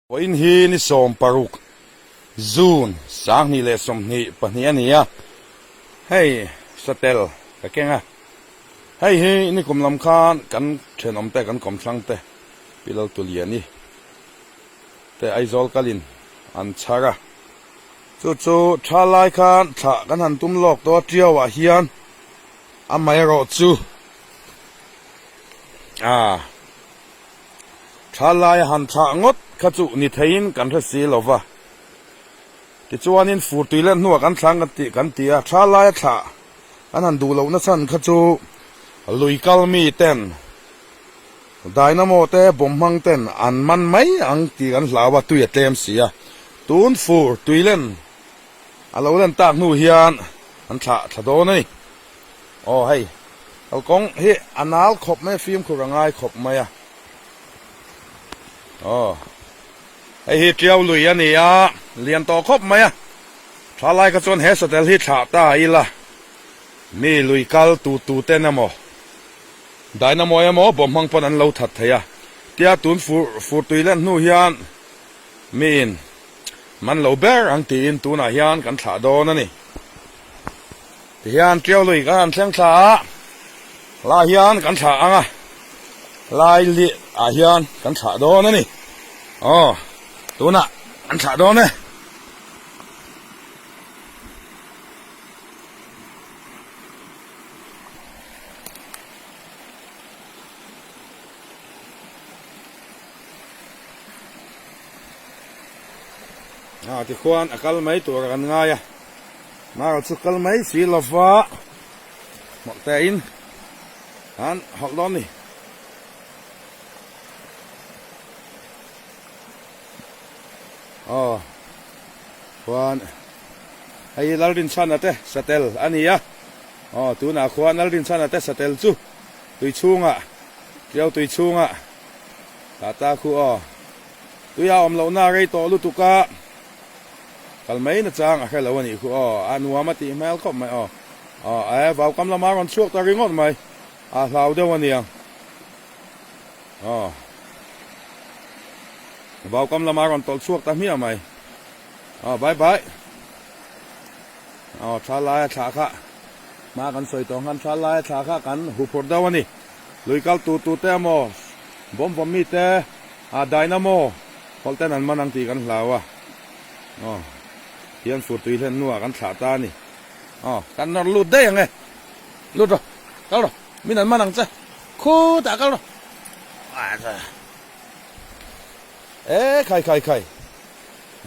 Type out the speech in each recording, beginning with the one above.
Vawiin hi ni 16 June 2022 a ni a, hei satel ka keng a, hei hi nikum lam khan kan thenawm te kan kawmthlang te Pi Laltuliani te Aizawl kalin an chhar a, chu chu tha lai khan thlah kan han tum lawk tawh a Tiau ah hian amaherawhchu aa. Thalai han thlah ngawt kha chu ni theiin kan hre si lo va. Tichuanin fur tui let hnuah kan thlang kan tih kan ti a, thalaia thlah kan han duh lohna chhan kha chu lui kal mi ten dynamo te bawm hmang ten an man mai ang tih kan hlau a, tui a tlem si a. Tun fur tui len a lo len tak hnu hian an thlah thla dawn a ni. Aw hei kalkawng hi a nal khawp mai a fimkhur a ngai khawp mai a aw hei hi tiau lui a ni a lian tawh khawp mai a tha lai kha chuan he satel hi thlah ta ila mi lui kal tu tu ten emaw dynamo emaw bawm hmang pawn an lo that thei a tia tun fur fur tui len hnu hian miin man lo ber ang tiin tunah hian kan thlah dawn a ni. Tihian Tiau lui kan han thleng thla a, lai hian kan thlah ang a, lai li ah hian kan thlah dawn a ni. Aw, tunah kan thlah dawn e. A tikhuan a kal mai tur a kan ngai a. Mara chu kal mai si lova hmawlh te in an hawlh dawn ni. Aw khuan hei Lalrinchhana te satel a ni a, aw tunah khuan Lalrinchhana te satel chu tui chhungah tiau tui chhungah tah ta khu aw tuia awm lohna rei tawh lutuk a. Kal mai na chang a hre lo a nih khu aw, a nuam a tih hmel khawp mai aw. Aw e, vaukam lama rawn chhuak ta ringawt mai, a hlau deuh a niang. Aw, vaukam lama rawn tawlh chhuak ta hmiah mai. Aw, bye bye. Aw, tha laia thlah kha, hma kan sawi tawh ang khan tha laia thlah kha kan huphurh deuh a ni. Lui kal tu tu te emaw, bawm vawm mi te, a dynamo hawlh ten an man ang tih kan hlau a. Aw, hian fur tui hlen hnuah kan thlah ta a ni. Aw, kan nawr lut daih ang e. Lut rawh, kal rawh, min an man ang che. Khutah kal rawh. E, khai khai khai.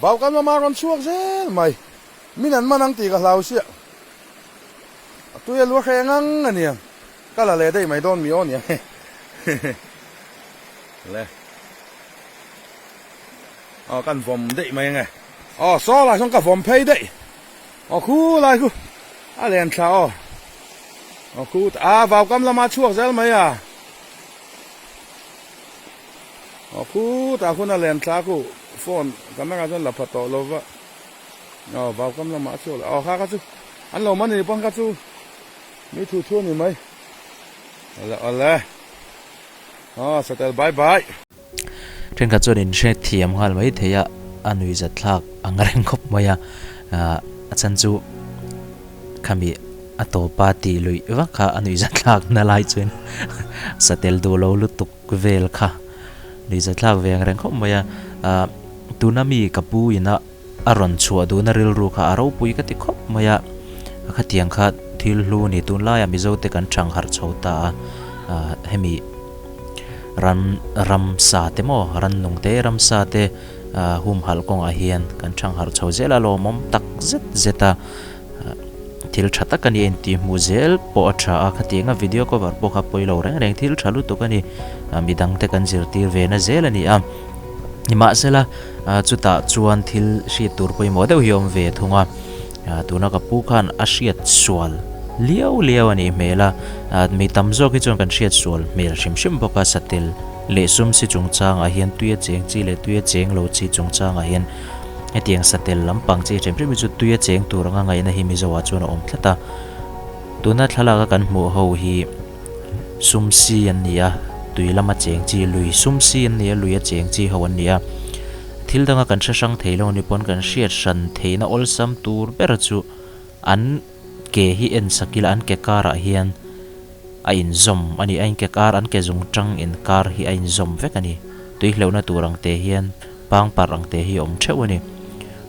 Vau kan lama rawn chhuak zel mai. Min an man ang tih ka hlau sia. A tui a lua hreh ngang a nia. Ka la leh daih mai dawn mi aw nia. Le. Aw kan vawm daih mai ange. Aw saw lai sawn ka vawm phei daih. Aw khu lai khu a len thla aw. Aw khu a vau kam lama chhuak zel mai a. Aw khu tah khun a len thla khu phone camera chuan la pha tawh lo va. Aw vau kam lama a chhuak leh aw kha kha chu an lo man ni pawn kha chu mi thu thu a ni mai. Awle awle. Aw satel bye bye. Thenkhat chuan in hre thiam nghal mai thei a, a nuihzat thlak ang reng khawp mai a, a chhan chu khami a tawpa tih luih vak kha a nuihzat thlak na lai chuan satel duh lo lutuk vel kha nuihzat thlak ve ang reng khawp mai a, tuna mi ka pu ina a rawn chhuah duhna rilru kha a ropui ka ti khawp mai a, khatiang kha thil hlu a ni tunlaiah Mizo te kan thang harh chho ta a, hemi. Ran ramsa te maw rannung te ramsa te humhalh kawngah hian kan thangharh chho zel a lawmawm tak zet zet a thil tha tak a ni a intihhmuh zel pawh a tha a khatiang a video cover pawh kha pawi lo reng reng thil tha lutuk a ni midang te kan zirtir ve na zel a ni a nimahsela chutah chuan thil hriat tur pawimawh deuh hi a awm ve thung a. Tuna ka pu khan a hriat sual liau liau a nih hmel a, mi tam zawk hi chuan kan hriat sual hmel hrim hrim bawk a, satel leh sum si chungchangah hian tuia cheng chi leh tuia cheng lo chi chungchangah hian hetiang satel lampang chi hrim hrim hi chu tuia cheng tur anga ngaihna hi Mizoah chuan a awm tlat a. Tuna thlalaka kan hmuh ho hi sum si an ni a, tui lama cheng chi, lui sum si an ni a, luia cheng chi ho an ni a. Thil danga kan hre hrang thei lo ni pawn kan hriat hran theihna awlsam tur ber chu an ke hi en sak ila an ke karah hian a inzawm a ni. A in ke kar an ke zung tang inkar hi a inzawm vek a ni. Tui hleuhna tur ang te hian pangparh ang te hi a awm theuh a ni.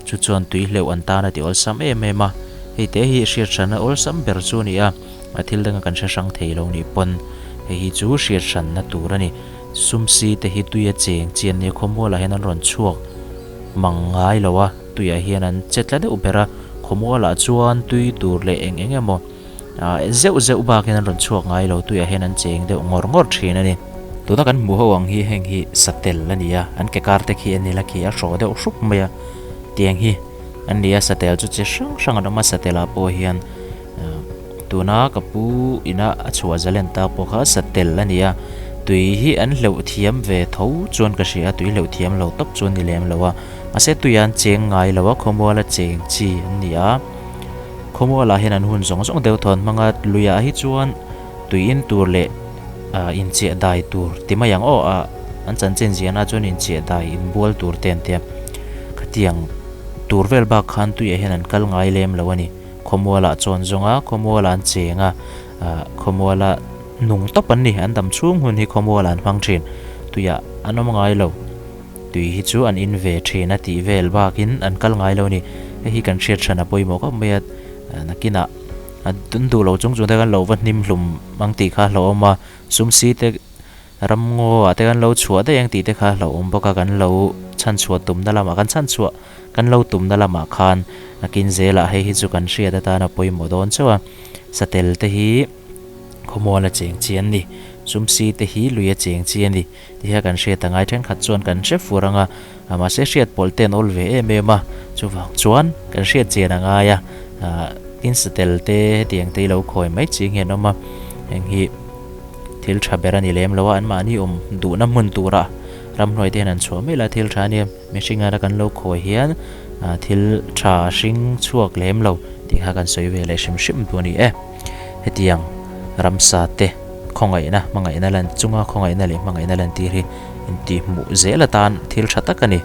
Chu chuan tui hleuh an tan a ti awlsam em em a, hei te hi hriat hranna awlsam ber chu a ni a, a thil danga kan hre hrang thei lo nih pawn hei hi chu hriat hranna tur a ni. Sumsi te hi tuia cheng chi an nia, khawmualah hian an rawn chhuak mang ngai lo a, tuiah hian an che tla deuh ber a, khawmualah chuan tui tur leh eng eng emaw zeuh zeuh bakin an rawn chhuak ngai lo, tuiah hian an cheng deuh ngawr ngawr thin a ni. Tuna kan hmuh ho ang hi heng hi satel a ni a, an ke kar te khi a ni la khi a hraw deuh hrup mai a, tiang hi an ni a, satel chu chi hrang hrang an awm a, satel ah pawh hian tuna ka pu ina a chhuah zalen tak pawh kha satel a ni a, tui hi an hleuh thiam ve tho chuan ka hria a, tui hleuh thiam lo tawp chu an ni lem lo a, mahse tui an cheng ngai lo a, khawmuala cheng chi an ni a. Khawmualah hian an hun zawng zawng deuh thawn hmang a, luiah hi chuan tui in tur leh inchiah dai tur ti mai ang aw a an chanchin ziahna chuan inchiah dai inbual tur te an tia khatiang tur vel bak khan tuiah hian an kal ngai lem lo a ni. Khawmualah chawn zawng a, khawmualah an cheng a, khawmuala nung tawp an ni, an dam chhung hun hi khawmualah an hmang thin, tuiah an awm ngai lo. Tui hi chu an in ve thin a tih vel bakin an kal ngai lo a ni. Hei hi kan hriat hran a pawimawh khawp mai a, nakinah an duh lo chung chung te khan lo va hnim hlum ang tih kha a hlauhawm a, sumsi te ramngaw ah te khan lo chhuah daih ang tih te kha a hlauhawm bawk a, kan lo chhanchhuah tumna lamah kan chhanchhuah kan lo tumna lamah khan nakin zelah hei hi chu kan hriat atan a pawimawh dawn chauh a, satel te hi khawmual a cheng chi an ni, sumsi te hi lui a cheng chi a ni. Ti hian kan hriat a ngai thenkhat chuan kan hre fur ang a, mahse hriat pawlh te an awl ve em em a, chuvang chuan kan hriat chian a ngai a, tin satel te hetiang te hi lo khawi mai ching hian awm a, heng hi thil tha ber a ni lem lo a, anmahni awm duhna hmun tura ramhnuai te hian an chhuah mai la thil tha a nia, mihring ana kan lo khawi hian thil tha hring chhuak lem lo tih kha kan sawi ve leh hrim hrim duh a ni e. Hetiang ramsa te khawngaihna hmangaihna lan chunga khawngaihna leh hmangaihna lantir hi intihhmuh zel atan thil tha tak a ni.